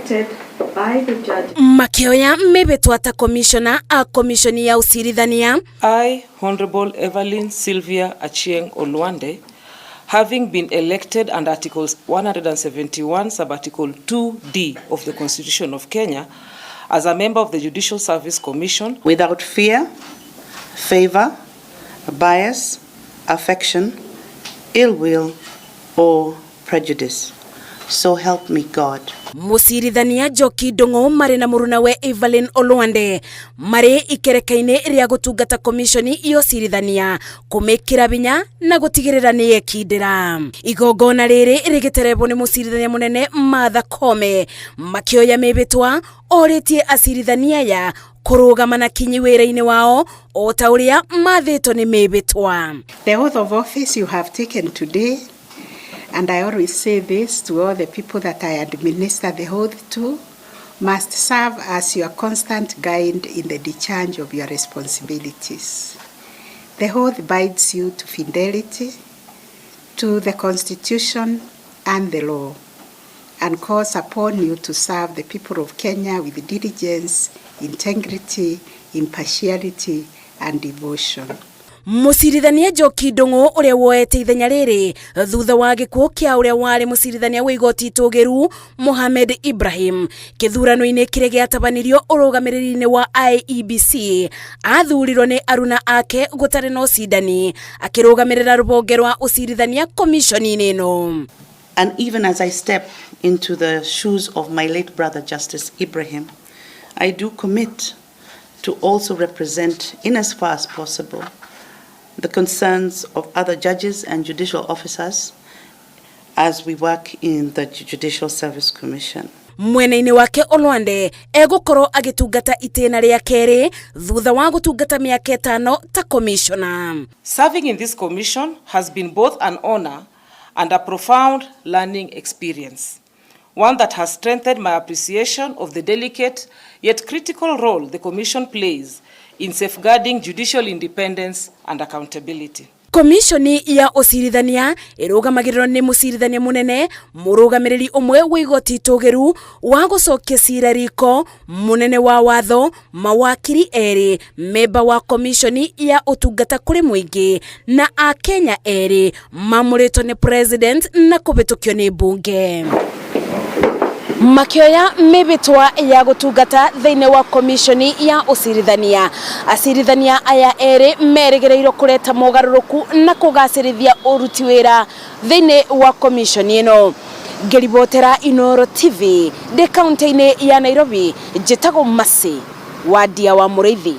elected by the judges. Makĩoya mĩhĩtwa ta komishona a komishoni ya ũcirithania. I, Honorable Evelyn Sylvia Achieng Olwande, having been elected under Article 171, Subarticle 2D of the Constitution of Kenya, as a member of the Judicial Service Commission, without fear, favor, bias, affection, ill will, or prejudice. So help me God. Mũcirithania Njoki Ndung'u marĩ na mũrunawe Evelyn Olwande marĩ ikereka-inĩ rĩa gũtungata komishoni ya ũcirithania, kũmĩkĩra binya na gũtigĩrĩra nĩ yekindĩra. Igongona rĩrĩ rĩgĩterebwo nĩ mũcirithania mũnene Martha Koome. Makĩoya mĩhĩtwa, orĩtie acirithania aya kũrũgama na kinyi wĩra-inĩ wao o ta ũrĩa mathĩtwo nĩ mĩhĩtwa. The oath of office you have taken today, and I always say this to all the people that I administer the oath to, must serve as your constant guide in the discharge of your responsibilities. The oath binds you to fidelity to the Constitution and the law, and calls upon you to serve the people of Kenya with diligence, integrity, impartiality, and devotion. Mũcirithania Njoki Ndung'u ũrĩa woete ithenya rĩrĩ thutha wa gĩkuũ kĩa ũrĩa warĩ mũcirithania wa igoti itũgĩru Mohamed Ibrahim kĩthurano-inĩ kĩrĩa gĩatabanirio ũrũgamĩrĩri-inĩ wa IEBC, athurirwo nĩ aruna ake gũtarĩ na ũcindani akĩrũgamĩrĩra rũhonge rwa ũcirithania komishoni-inĩ ĩno. And even as I step into the shoes of my late brother, Justice Ibrahim, I do commit to also represent, in as far as possible, the concerns of other judges and judicial officers as we work in the Judicial Service Commission. Mwena-inĩ wake, Olwande egũkorwo agĩtungata itĩna rĩa kerĩ thutha wa gũtungata mĩaka 5 ta komishona. Serving in this commission has been both an honor and a profound learning experience, one that has strengthened my appreciation of the delicate yet critical role the commission plays in safeguarding judicial independence and accountability. Komishoni ya ũcirithania ĩrũgamagĩrĩrwo nĩ mũcirithania mũnene, mũrũgamĩrĩri ũmwe wa igoti itũgĩru wa gũcokia cira riko, mũnene wa watho, mawakiri erĩ, memba wa komishoni ya ũtungata kũrĩ mũingĩ na akenya erĩ mamũrĩtwo nĩ president na kũhĩtũkio nĩ mbunge. Makĩoya mĩhĩtwa ya gũtungata thĩinĩ wa komishoni ya ũcirithania, acirithania aya erĩ merĩgĩrĩirwo kũreta mogarũrũku na kũgacĩrithia ũruti wĩra thĩinĩ wa komishoni ĩno. Ngĩribotera Inoro TV ndĩ kaunti-inĩ ya Nairobi, njĩtagwo Mercy Wandia wa Mũrĩithi.